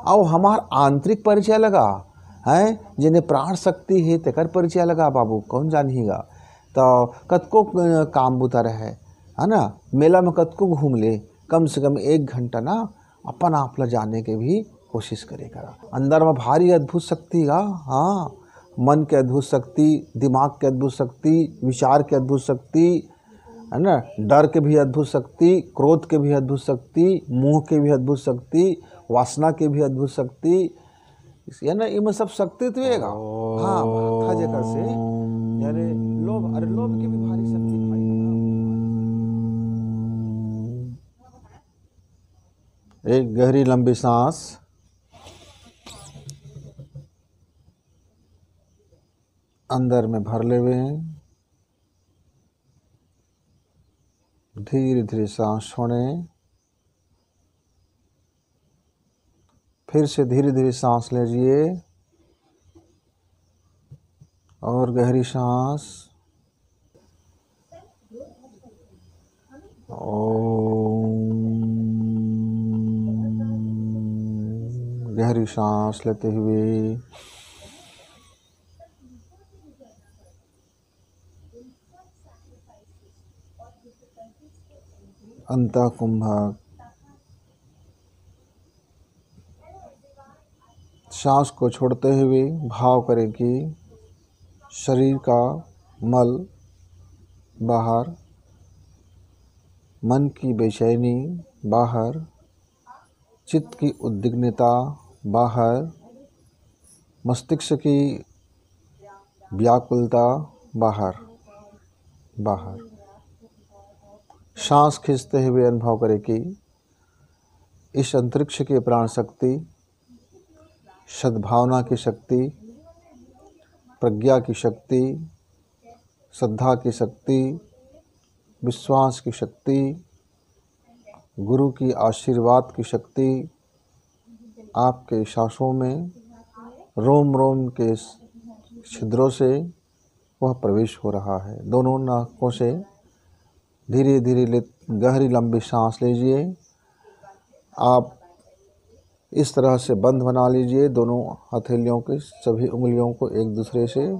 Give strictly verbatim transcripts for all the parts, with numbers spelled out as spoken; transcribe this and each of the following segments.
अउ हमार आंतरिक परिचय लगा, हैं, जेने प्राण शक्ति हे, तेकर परिचय लगा बाबू, कौन जानही गा। तो कतको, अ, काम बुता रहे, है ना, मेला में कतको घूम ले, कम से कम एक घंटा ना अपन आप ला जाने के भी कोशिश करे करा। अंदर में भारी अद्भुत शक्ति गा, हाँ, मन के अद्भुत शक्ति, दिमाग के अद्भुत शक्ति, विचार के अद्भुत शक्ति, है ना, डर के भी अद्भुत शक्ति, क्रोध के भी अद्भुत शक्ति, मोह के भी अद्भुत शक्ति, वासना के भी अद्भुत शक्ति, इस-, है ना, इमे सब शक्ति तो हे गा। हाँ, भाखा जेकर से, यानी लोभ, अरे लोभ के भी भारी शक्ति भाई। एक गहरी लंबी सांस अंदर में भर लेवे, धीरे धीरे सांस छोड़े, फिर से धीरे धीरे सांस लीजिए और गहरी सांस। ओम। गहरी सांस लेते हुए अंतः कुंभक सांस को छोड़ते हुए भाव करें कि शरीर का मल बाहर, मन की बेचैनी बाहर, चित्त की उद्विग्नता बाहर, मस्तिष्क की व्याकुलता बाहर, बाहर। सांस खींचते हुए अनुभव करें कि इस अंतरिक्ष की प्राण शक्ति, सद्भावना की शक्ति, प्रज्ञा की शक्ति, श्रद्धा की शक्ति, विश्वास की शक्ति, गुरु की आशीर्वाद की शक्ति आपके सांसों में, रोम रोम के छिद्रों से वह प्रवेश हो रहा है। दोनों नाकों से धीरे धीरे ले, गहरी लंबी सांस लीजिए। आप इस तरह से बंध बना लीजिए दोनों हथेलियों के सभी उंगलियों को एक दूसरे से।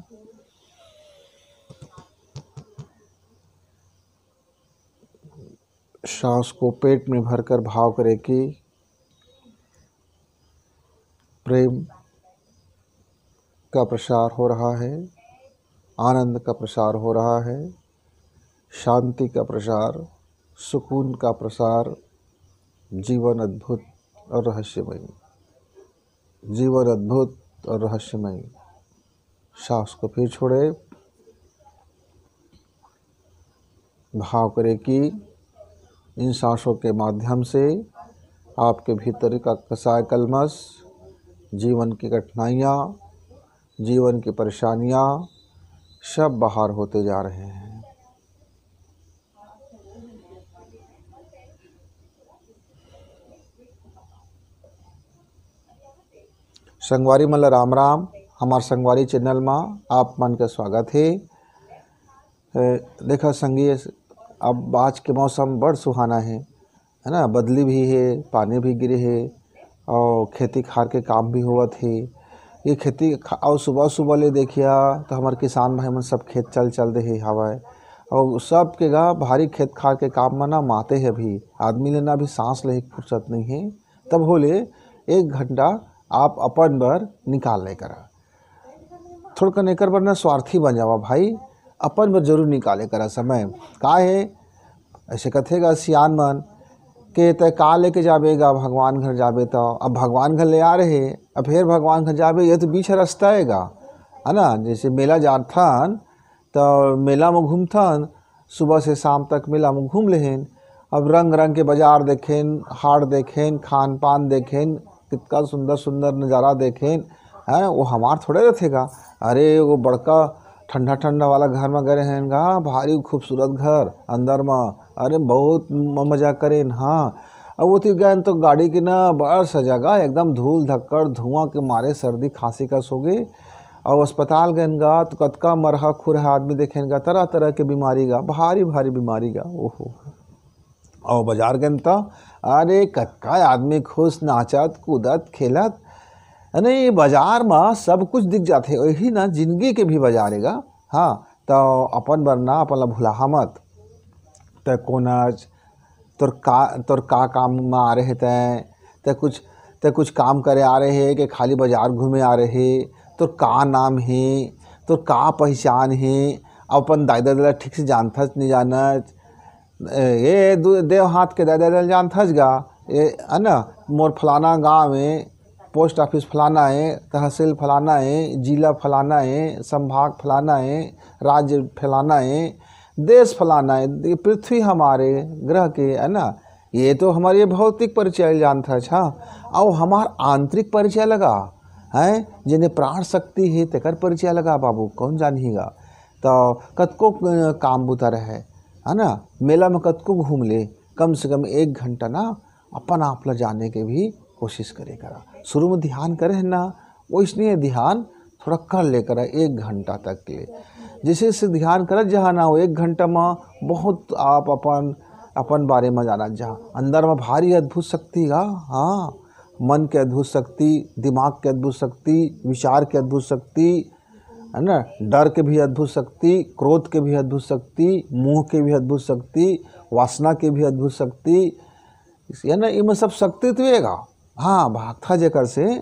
सांस को पेट में भरकर भाव करें कि प्रेम का प्रसार हो रहा है, आनंद का प्रसार हो रहा है, शांति का प्रसार, सुकून का प्रसार। जीवन अद्भुत और रहस्यमय, जीवन अद्भुत और रहस्यमय। सांस को फिर छोड़े, भाव करें कि इन सांसों के माध्यम से आपके भीतर का कसाय कलमश, जीवन की कठिनाइयाँ, जीवन की परेशानियाँ सब बाहर होते जा रहे हैं। संगवारी मन ल राम राम। हमार संगवारी चैनल मा आप मन के स्वागत हे। ए, देखा संगी, अब आज के मौसम बड़ सुहाना हे, है ना, बदली भी हे, पानी भी गिरे हे और खेती खार के काम भी होवत हे। ये खेती खा-, और सुबह सुबह ले देखिया तो हमार किसान भाई मन सब खेत चल चल दे हे हवय। और सबके गा भारी खेत खार के काम में ना माते हे, अभी आदमी ले ना अभी सांस ले फुर्सत नहीं है। तब होले एक घंटा आप अपन बर निकाल ले करा। थोड़कन एकर बर ना स्वार्थी बन जावा भाई, अपन बर जरूर निकाले करा समय। का हे, ऐसे कथे गा सियान मन के तय का लेके जाबे गा भगवान घर जाबे तो। अब भगवान घर ले आ रहे, अब फिर भगवान घर जाबे, ये तो बीच रास्ता हे गा, है ना। जैसे मेला जाथन तो मेला में घूमथन, सुबह से शाम तक मेला में घूम लेहेन। अब रंग रंग के बाजार देखेन, हाट देखेन, खान पान देखेन, कितना सुंदर सुंदर नज़ारा देखेन, हैं, वो हमार थोड़े रथे गा। अरे, वो बड़का ठंडा ठंडा वाला घर में गए रहेन गा, भारी खूबसूरत घर अंदर में, अरे, बहुत म-, मजा करेन। हाँ, अब वो ती गए तो गाड़ी के ना बड़ सा जगह एकदम धूल धक्कड़ धुआं के मारे सर्दी खांसी का सो गए। और अस्पताल गए गा तो कतका मरहा खुरहा आदमी देखेन गा, तरह तरह के बीमारी गा, भारी भारी बीमारी गा, ओहो। और बाजार गए तो अरे, कतका आदमी खुश, नाचत, कूदत, खेलत। अरे, ये बाजार म सब कुछ दिख जाथे, वही ना जिंदगी के भी बाजार हे गा। हाँ, तो अपन बर ना, अपन ला भुलाहा मत। तै कोन अस, तोर का, तोर का काम म आ रहे तै? तै कुछ, तै कुछ काम करे आ रहे कि खाली बाजार घूमे आ रहे? तोर का नाम हे? तोर का पहचान हे? अपन दाई ददा ला ठीक से जानथस, नहीं जानस? ए, ये दू, देव हाथ के दाई ददा ला जानथस गा? ए, है ना, मोर फलाना गाँव हे, पोस्ट ऑफिस फलाना हे, तहसील फलाना हे, जिला फलाना हे, संभाग फलाना हे, राज्य फलाना हे, देश फलाना हे, ये पृथ्वी हमारे ग्रह के, है ना? ये तो हमारे भौतिक परिचय जानथस, हाँ। अउ हमार आंतरिक परिचय लगा, हैं? जेने प्राण शक्ति हे, तेकर परिचय लगा बाबू, कौन जानही गा? तो कतको, अ, काम बुता रहे, है ना? मेला में कतको घूम ले, कम से कम एक घंटा ना अपन आप ला जाने के भी कोशिश करे करा। शुरू में ध्यान करे है ना, वैसने ध्यान थोड़ा कर ले करा, एक घंटा तक के लिए। जैसे जैसे ध्यान करत जहा ना, वो एक घंटा में बहुत आप अपन, अपन बारे में जानत जहा। अंदर में भारी अद्भुत शक्ति गा, हाँ, मन के अद्भुत शक्ति, दिमाग के अद्भुत शक्ति, विचार के अद्भुत शक्ति, है ना, डर के भी अद्भुत शक्ति, क्रोध के भी अद्भुत शक्ति, मोह के भी अद्भुत शक्ति, वासना के भी अद्भुत शक्ति, है ना, इमे सब शक्ति तो हे गा। हाँ, भागथा जेकर से,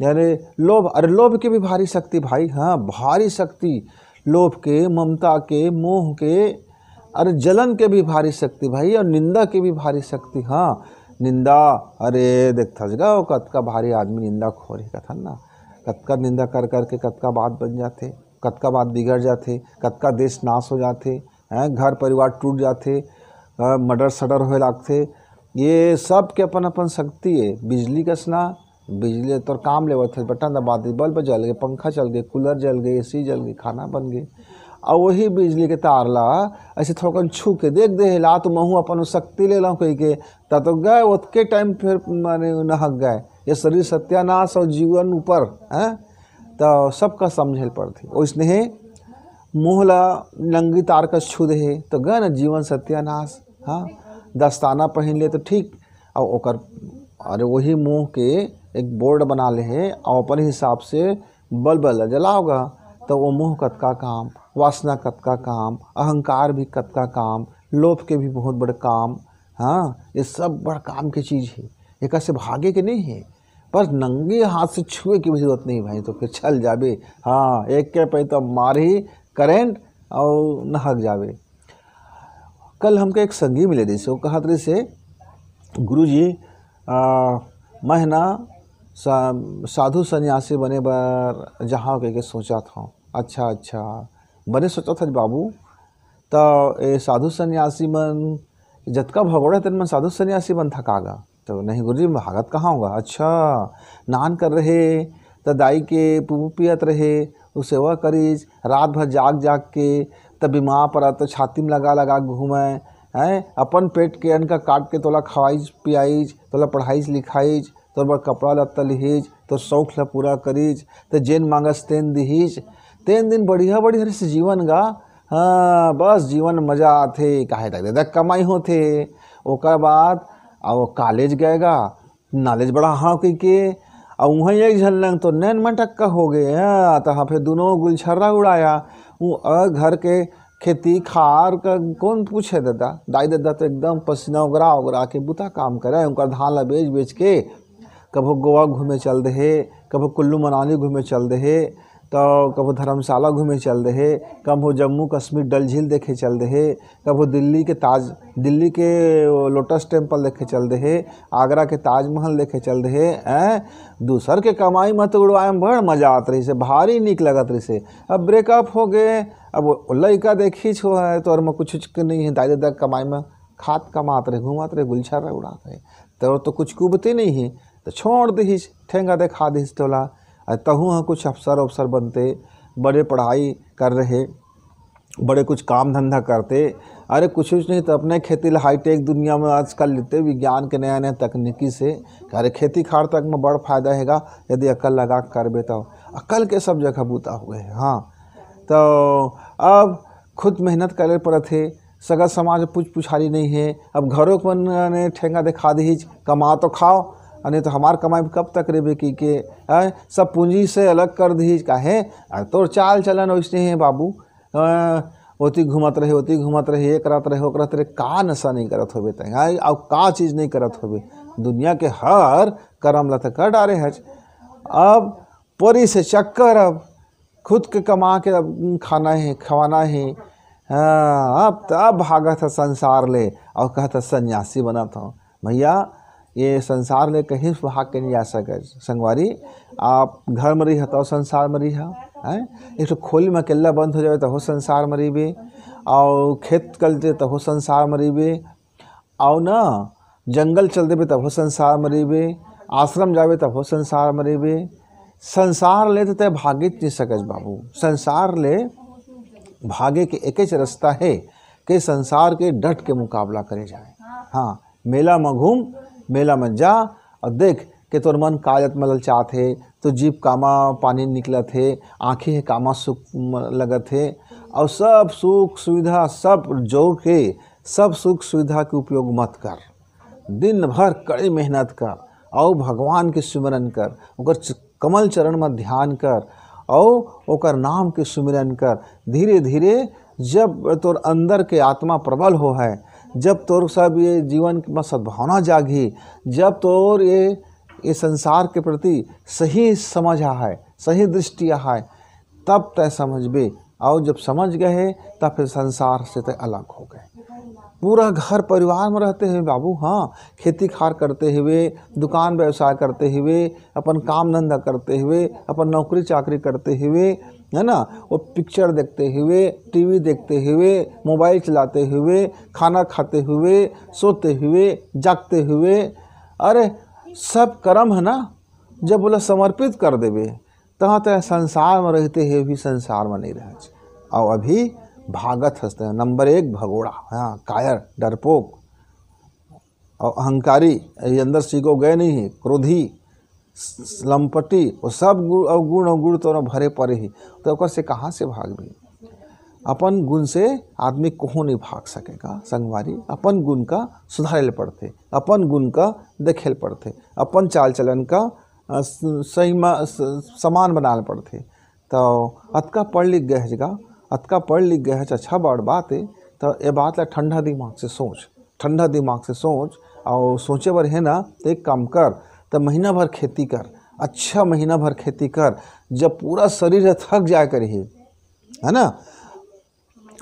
अरे लोभ, अरे लोभ के भी भारी शक्ति भाई, हाँ, भारी शक्ति, लोभ के, ममता के, मोह के, अरे जलन के भी भारी शक्ति भाई, और निंदा के भी भारी शक्ति। हाँ, निंदा, अरे देखथस गा, वो कतका भारी आदमी निंदा खोर हे कथन ना, कतका निंदा कर करके कतका बात बन जाथे, कतका बात बिगड़ जाथे, कतका देश नाश हो जाथे, हैं, घर परिवार टूट जाथे, अ, मर्डर सडर होए लागथे। ये सब के अपन अपन शक्ति हे। बिजली कस ना, बिजली तोर काम लेवत हे, बटन दबा दे, बल्ब जल गे, पंखा चल गे, कूलर जल गे, एसी जल गे, खाना बन गे। अउ वही बिजली के तार ला ऐसे थोकन छू के देख दे हे, ला तो महू अपन शक्ति ले लऊं कहिके, त तो गए, ओतके टाइम फिर माने नहक गए। ये शरीर सत्यानाश अउ जीवन ऊपर, हैं? त सबका समझे ल पड़थे। ओइसने मोह ला नंगी तार कस छू दे हे, त गए ना जीवन सत्यानाश। हाँ, दस्ताना पहिन ले त ठीक, अउ ओकर, अरे वही मोह के एक बोर्ड बना ले हे, अउ अपन हिसाब से बल्ब ला जलाव गा, त वो मोह कतका काम, वासना कतका काम, अहंकार भी कतका काम, लोभ के भी बहुत बड़ काम। हाँ, ये सब बड़ काम के चीज हे, एकर से भागे के नहीं हे, पर नंगे हाथ से छुए के भी जरूरत नहीं भाई, तो फिर चल जाबे। हाँ, एक के पे तो मारही करंट अउ नहक जाबे। कल हमके एक संगी मिले रहिसे, वो कहत रहिसे, "गुरुजी, आ, मैं ना सा-, साधु सन्यासी बने बर जहाँ कहिके सोचत हौं।" "अच्छा, अच्छा, बने सोचत हस बाबू, त ए साधु सन्यासी मन जतका भगोड़े तेन मन साधु सन्यासी बनथा का गा?" तो नहीं गुरुजी, मैं भागत कहाँ हौं गा। अच्छा, नान कर रहे, त दाई के पू पियत रहे, उ सेवा करीस, रात भर जाग जाग के, त बीमार पड़त, त छाती में लगा लगा के घूमे, हैं? अपन पेट के अन्न का काट के तोला खवाईस, पियाईस, तोला पढ़ाईस, लिखाईस, तोर बर कपड़ा लत्ता लिहिस, तोर शौक ला पूरा करीस, त जेन मांगस तेन दिहिस, तेन दिन बढ़िया बढ़िया रहिस जीवन गा। हाँ, बस जीवन में मजा आथे, काहे तक दे कमाई होथे। ओकर बाद अब वो कॉलेज गए गा, नॉलेज बढ़ाहौं कहिके, अउ उहाँ एक झन लंग तो नैन मटक्का हो गए, हाँ, तहाँ फिर दुनों गुलछर्रा उड़ाया। उ, अ, घर के खेती खार का कौन पूछे ददा, दाई ददा तो एकदम पसीना ओगरा ओगरा के बुता काम करे, उनकर धान ला बेच बेच के कभो गोवा घूमे चल देहे, कभो कुल्लू मनाली घूमे चल देहे, तो कभो धर्मशाला घूमे चल देहे, कभो जम्मू कश्मीर डल झील देखे चल देहे, कभो दिल्ली के ताज, दिल्ली के वो लोटस टेम्पल देखे चल देहे, आगरा के ताजमहल देखे चल देहे, हैं? दूसर के कमाई म तो उड़वाए म बड़ मजा आत रहिसे, भारी नीक लगत रहिसे। अब ब्रेकअप हो गए, अब वो लइका देखी छो है, तो और म कुछ के नहीं है, दाई ददा कमाई म खात कमात रहे, घूमत रहे, गुलछर्रा उड़ात रहे, तो, तो कुछ कुबते नहीं है, तो छोड़ दिहिस, ठेंगा देखा दिहिस तोला। अ तहूँ ह कुछ अफसर उफसर बनते, बड़े पढ़ाई कर रहे, बड़े कुछ काम धंधा करते। अरे कुछ कुछ नहीं तो अपने खेती ला हाईटेक दुनिया में आजकल लेते, विज्ञान के नया नया तकनीकी से। अरे खेती खार तक में बड़ फायदा हेगा, यदि अकल लगा के करबे तो। अकल के सब जगह बूता हुए है। हाँ, तो अब खुद मेहनत करे पड़त हे, सगा समाज पूछ पुछारी नहीं है। अब घरों के मन ने ठेंगा दिखा दीजिए, कमा तो खाओ, नहीं तो हमार कमाई कब तक रेबे की के, हैं? सब पूंजी से अलग कर दीजिए। काहे? अरे तोर चाल चलन वैसने है बाबू। अ, ओती घूमत रहे, ओती घूमत रहे, ये करत रहे, वो करत रहे, का नशा नहीं करत होबे तैं, हैं? अउ का चीज नहीं करत होबे? दुनिया के हर करम ला त कर डारे हच। अब परी से चक्कर, अब खुद के कमा के अब खाना है, खवाना है। हाँ, अब त अब भागत ह संसार ले अउ कहत ह सन्यासी बनत हूँ। भैया, ये संसार ले कहीं भाग के नहीं जा सकत। संगवारी, आप घर में रही तो संसार में रही है, हैं? एक ठो खोली में अकेला बंद हो जावे तो हो संसार में रहिबे, अउ खेत चल दे तो हो संसार में रहिबे, अउ ना जंगल चल देबे तब हो संसार में रहिबे, आश्रम जाबे तब हो संसार में रहिबे। संसार ले तो तय भागित नहीं सकस बाबू। संसार ले भागे के एकेच रास्ता है कि संसार के डट के मुकाबला करे जाए। हाँ, मेला में घूम, मेला में जा अउ देख के तोर मन का जात में ललचात हे, तो जीभ कामा पानी निकलत हे, आँखी हे कामा सुख म-, लगत हे, अउ सब सुख सुविधा सब जोड़ के, सब सुख सुविधा के उपयोग मत कर। दिन भर कड़ी मेहनत कर, अउ भगवान के सुमिरन कर, ओकर च-, कमल चरण में ध्यान कर, अउ ओकर नाम के सुमिरन कर। धीरे धीरे जब तोर अंदर के आत्मा प्रबल हो है, जब तोर सब ये जीवन में सद्भावना जागी, जब तोर ये, ये संसार के प्रति सही समझ आए, सही दृष्टि आए, तब तय समझबे। अउ जब समझ गए हे, तब फिर संसार से तय अलग हो गए। पूरा घर परिवार में रहते हुए बाबू, हाँ, खेती खार करते हुए, दुकान व्यवसाय करते हुए, अपन काम धंधा करते हुए, अपन नौकरी चाकरी करते हुए, है ना, वो पिक्चर देखते हुए, टीवी देखते हुए, मोबाइल चलाते हुए, खाना खाते हुए, सोते हुए, जागते हुए, अरे, सब कर्म है ना, जब बोला समर्पित कर देबे, तहाँ तय संसार में रहते हुए भी संसार में नहीं रहच। अउ अभी भागत हस तय, नंबर एक भगोड़ा, हाँ, कायर, डरपोक, अउ अहंकारी, ये अंदर सीखो गए नहीं है, क्रोधी, स-, लंपटी, वो सब गुण अउ गुण अउ गुण तो भरे पड़े ही, तो ओकर से कहाँ से भागबे? अपन गुण से आदमी कहूँ नहीं भाग सकेगा संगवारी। अपन गुण का सुधारे ले पड़थे, अपन गुण का देखे ले पड़थे, अपन चाल चलन का, अ, स-, सही मा-, स-, समान बनाए ले पड़थे। तो अतका पढ़ लिख गए हच गा, अतका पढ़ लिख गए हच, अच्छा बड़ बात है। तो ये बात ला ठंडा दिमाग से सोच, ठंडा दिमाग से सोच, अउ सोचे बर है ना, तो एक काम कर, तो महीना भर खेती कर, अच्छा महीना भर खेती कर, जब पूरा शरीर ह थक जाए करही, है ना,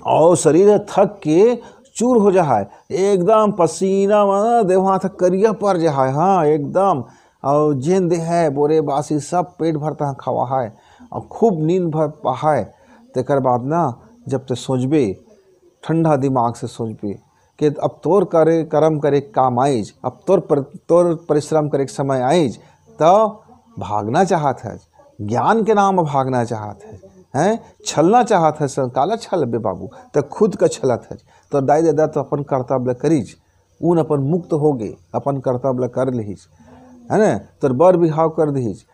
अउ शरीर ह थक के चूर हो जा है, एकदम पसीना में देह हाथ करिया पड़ जा है, हाँ, एकदम, अउ जेन दे है बोरे बासी सब पेट भर तहाँ खवा है, अउ खूब नींद भर पा है, तेकर बाद ना जब ते सोचबे, ठंडा दिमाग से सोचबे कि अब तोर करे, कर्म करे काम आइज, अब तोर पर, तोर परिश्रम करे के समय आइज, त भागना चाहत है, ज्ञान के नाम में भागना चाहत है, हैं, छलना चाहत है, स-, काला छलबे बाबू, त खुद का छलत है। तोर दाई ददा तो अपन कर्तव्य ल करिज, उन अपन मुक्त हो गे, अपन कर्तव्य ल कर लिहिज, है ना, तोर बर बिहाव कर दिहिज,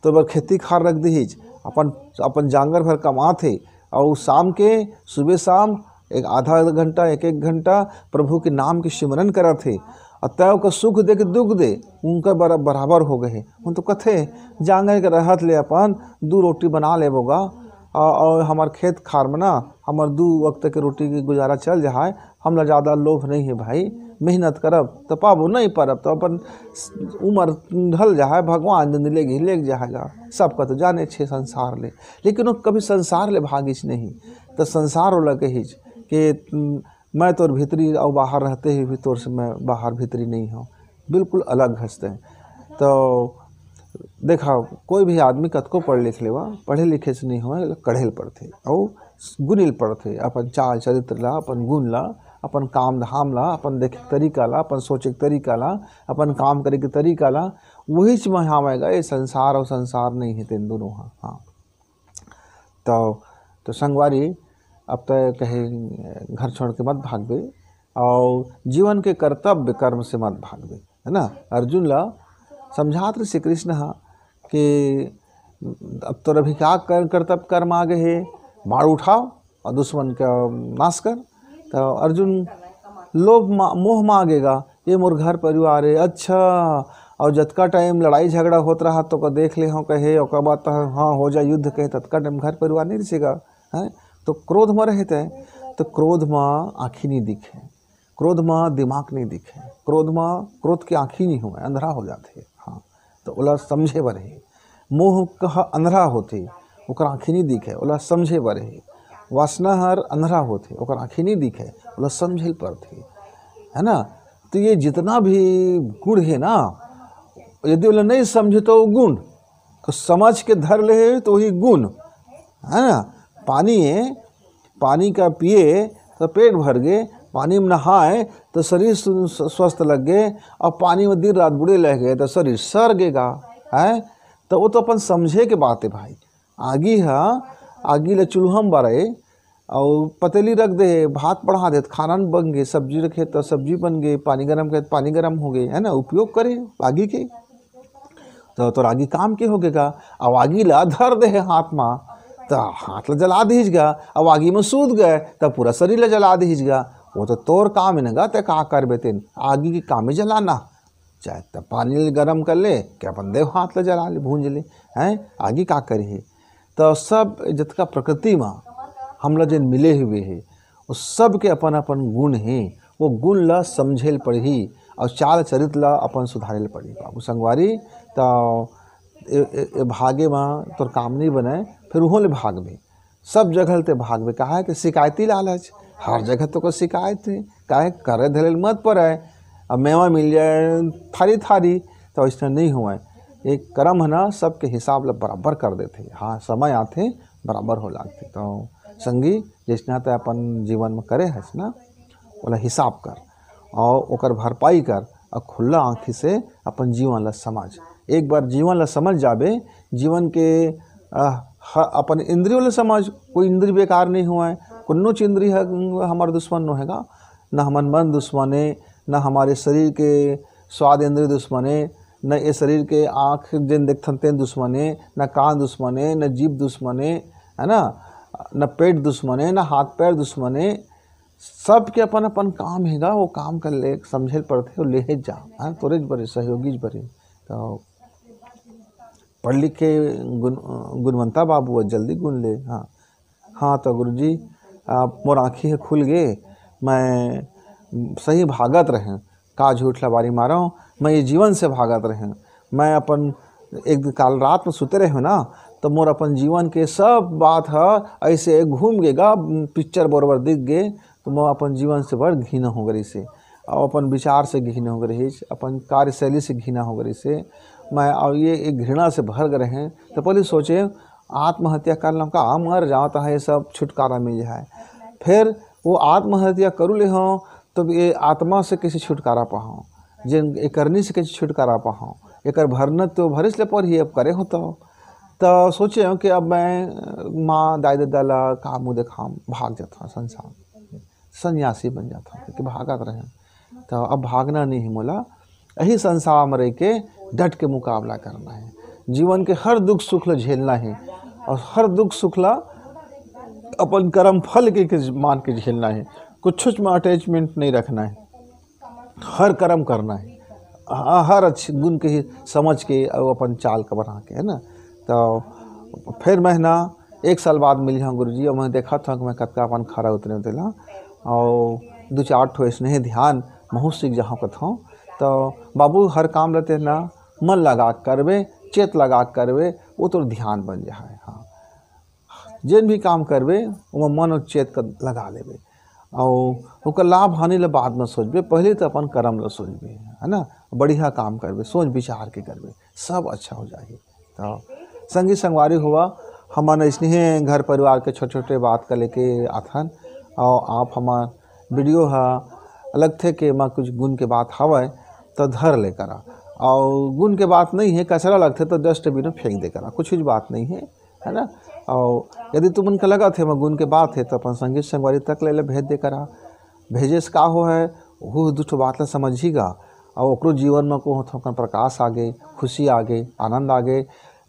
तोर बर खेती खार रख दिहिज, अपन, अपन जांगर भर कमात हे, अउ शाम के, सुबह शाम एक आधा घंटा, एक एक घंटा प्रभु के नाम के सिमरन करत हे, अउ तय ओकर सुख दे के दुख दे, उनकर बर-, बराबर हो गए हे। उन तो कथे, जांगर के रहत ले अपन दू रोटी बना लेबो गा, अउ, अउ हमर खेत खार में ना, हमर दू वक्त के रोटी के गुजारा चल जाए, हमला ज़्यादा लोभ नहीं है भाई, मेहनत करब त पाबो, नहीं परब त अपन उम्र ढल जाए, भगवान जन लेगी, लेग जाएगा। सबका तो जाने छे संसार ले, लेकिन वो कभी संसार ले भागिस नहीं। तो संसार वाला कहिस कि, "मैं तोर भीतरी अउ बाहर रहते हुए भी तोर से मैं बाहर भीतरी नहीं हूँ, बिल्कुल अलग हंसते हैं।" तो देखा, कोई भी आदमी कतको पढ़ लिख लेवा, पढ़े लिखे से नहीं होए, कढ़े ल पड़थे अउ गुने ल पड़थे। अपन चाल चरित्र ला, अपन गुण ला, अपन काम धाम ला, अपन देखे के तरीका ला, अपन सोचे के तरीका ला, अपन काम करे के तरीका ला, वही च में आवेगा। ये संसार अउ संसार नहीं है तेन दोनों हा। हाँ, तो, तो संगवारी, अब तय कहे घर छोड़ के मत भागबे, अउ जीवन के कर्तव्य कर्म से मत भागबे, है ना। अर्जुन ला समझात रहे श्री कृष्ण हा कि अब तोर अभी का कर-, कर्तव्य कर्म आ गए हे, बाण उठाओ अउ दुश्मन का नाश कर। तो अर्जुन लोभ मा, मोह मा आ गे गा, ये मोर घर परिवार है, अच्छा। और जतका टाइम लड़ाई झगड़ा होत रहा तो ओकर देख ले हो कहे, ओकर बाद तो हाँ हो जा युद्ध कहे, ततका टाइम घर परिवार नहीं रहिस गा, है? तो क्रोध मा रहे ते, तो क्रोध मा आँखी नहीं दिखे, क्रोध मा दिमाग नहीं दिखे, क्रोध मा, क्रोध के आँखी नहीं होय, अंधरा हो जाथे। हाँ, तो ओला समझे बर हे। मोह कह अंधरा होथे, ओकर आँखी नहीं दिखे, ओला समझे बर हे। वासना हर अंधरा होथे, ओकर आँखी नहीं दिखे, ओला समझे ल परथे, है ना? तो ये जितना भी गुण है ना, यदि ओला नहीं समझे तो वो गुण, तो समझ के धर ले तो वही गुण, है ना? पानी है, पानी का पिए तो पेट भर गे, पानी में नहाए तो शरीर सु-, स्वस्थ लग गे, और पानी में दिन रात बुड़े रह गे तो शरीर सर गेगा, है? तो वो तो अपन समझे के बात है भाई। आगी ह, आगी ल चूल्हा में बारे, और पतेली रख दे, भात बढ़ा दे, खाना बन गे, सब्जी रखे तो सब्जी बन गे, पानी गरम करे तो पानी गरम हो गे, है ना? उपयोग करे आगी के, तो तोर आगी काम के हो गेगा। अब आगी ला धर दे हे हाथ मा, तो हाथ ला जला दीज गा। अब आगी में सूत गए तो पूरा शरीर ला जला दीज गा। वो तो तोर काम है ना गा, ते का करबे तेन? आगी के काम है जलाना। चाहे तो पानी ले गरम कर ले, के अपन देव हाथ ला जला ले, भूंज ले, हैं? आगी का करे हे? तो सब जतका प्रकृति मा हमला जेन मिले हुए हे, वो सब के अपन अपन गुण हे। वो गुण ला समझे ल पड़ही और चाल चरित्र ला अपन सुधारे ल पड़ही। बाबू संगवारी, तो ए, ए, ए भागे मा तोर काम नहीं बने, फिर उहों ले भागबे, सब जगह ते भागबे। काहे कि शिकायती लालच, हर जगह तो को शिकायत है, काहे करे धरे ल मत पड़े। अब मेवा मिल जाए थारी थारी, तो ऐसा नहीं हुआ। एक कर्म है ना, सबके हिसाब ला बराबर कर देथे। हाँ, समय आथे, बराबर हो लागथे। तो संगी, जैसना ते अपन जीवन में करे हस ना, ओला हिसाब कर और ओकर भरपाई कर और खुला आँखी से अपन जीवन ला समझ। एक बार जीवन ला समझ जाबे, जीवन के, अ, ह-, अपन इंद्रियों ला समझ। कोई इंद्री बेकार नहीं हुआ है, कुन्नोच इंद्री ह-, हमार दुश्मन नो हेगा, न हमर मन दुश्मन है, न हमारे शरीर के स्वाद इंद्री दुश्मन है, न ये शरीर के आँख जेन देखथन तेन दुश्मन है, न कान दुश्मन है, न जीभ दुश्मन है, है ना, न पेट दुश्मन है, न हाथ पैर दुश्मन है। सबके अपन अपन काम हेगा, वो काम कर ले, समझे ल पड़थे, वो लेहे जा, हाँ, तोरेच बरे, सहयोगीच बरे। तो पढ़ लिख के गुण, गुणवंता बाबू ह जल्दी गुण ले। हाँ, हाँ, तो गुरुजी, आ, मोर आँखी ह खुल गे, मैं सही भागत रहें, का झूठ लबारी मारव, मैं ये जीवन से भागत रहें। मैं अपन एक दिन काल रात में सुते रहे ना, तो मोर अपन जीवन के सब बात ह ऐसे घूम गे गा, पिक्चर बरोबर दिख गे, तो मोर अपन जीवन से बड़ घृणा हो गई से, और अपन विचार से घृणा हो गई, अपन कार्यशैली से घृणा हो गई से। मैं अब ये एक घृणा से भर गए हैं। तो पहले सोचे, आत्महत्या कर लो का, मर जाओ तो ये सब छुटकारा मिल जाए। फिर वो आत्महत्या करू ले हो, तो ये आत्मा से कैसे छुटकारा पाओ, जेन ए करनी से कैसे छुटकारा पाओ, एकर भरना तो भरिस ले पर ही अब करे हो तो। तो सोचे हो कि अब मैं माँ दाई ददा ला का मुँह देखाम, भाग जाता संसार, सन्यासी बन जाता, क्योंकि भागत रहे। तो अब भागना नहीं है मोला, यही संसार में रह के डट के मुकाबला करना है। जीवन के हर दुख सुख ला झेलना है, और हर दुख सुख ला अपन कर्म फल के, के मान के झेलना है। कुछ में अटैचमेंट नहीं रखना है, हर कर्म करना है, ह-, हर अच्छे गुण के ही समझ के और अपन चाल का बना के, है ना। तो फिर मैं ना एक साल बाद मिल जाऊँ गुरुजी, और मैं देखा था कि मैं कतका अपन खरा उतरे तेला, और दो चार ठो ऐसने ही ध्यान महू सीख जाऊँ कथों। तो बाबू, हर काम रहते ना मन लगा के करबे, चेत लगा के करबे, वो तो ध्यान बन जाए। हाँ, जेन भी काम करबे, ओमा मन और चेत कर लगा लेबे, और ओकर लाभ हानि ला बाद में सोचबे, पहले तो अपन कर्म ला सोचबे, है ना। बढ़िया काम करबे, सोच विचार के करबे, सब अच्छा हो जाही। तो संगी संगवारी हुआ, हमन इसने घर परिवार के छोटे छोटे बात का लेके आथन, और आप हमार वीडियो हा लगथे के एमा कुछ गुण के बात हवय, तो धर ले करा, और गुण के बात नहीं है, कचरा लगथे तो डस्टबिन में फेंक दे करा, कुछ कुछ बात नहीं है, है ना। और यदि तुमन के लगत हे एमा गुण के बात है, तो अपन संगी संगवारी तक ले, ले भेज दे करा। भेजे से का हो है, वो दू ठो बात ला समझही गा, और ओकरो जीवन में को थोकन प्रकाश आगे, खुशी आगे, आनंद आगे,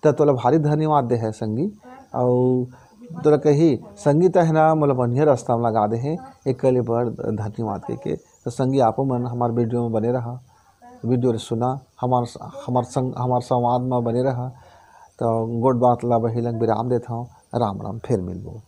तो तोला भारी धन्यवाद दे है संगी। और तोला कही, संगी तहना मोला बढ़िया रास्ता में लगा दे हे, एकर ले बड़ धन्यवाद कहिके। तो संगी, आपो मन हमार वीडियो में बने रहा, वीडियो ला सुना, हमार, हमार संग, हमार संवाद में बने रहा। तो गोठ बात ला वही लग विराम देत हौं। राम राम, फिर मिलबो।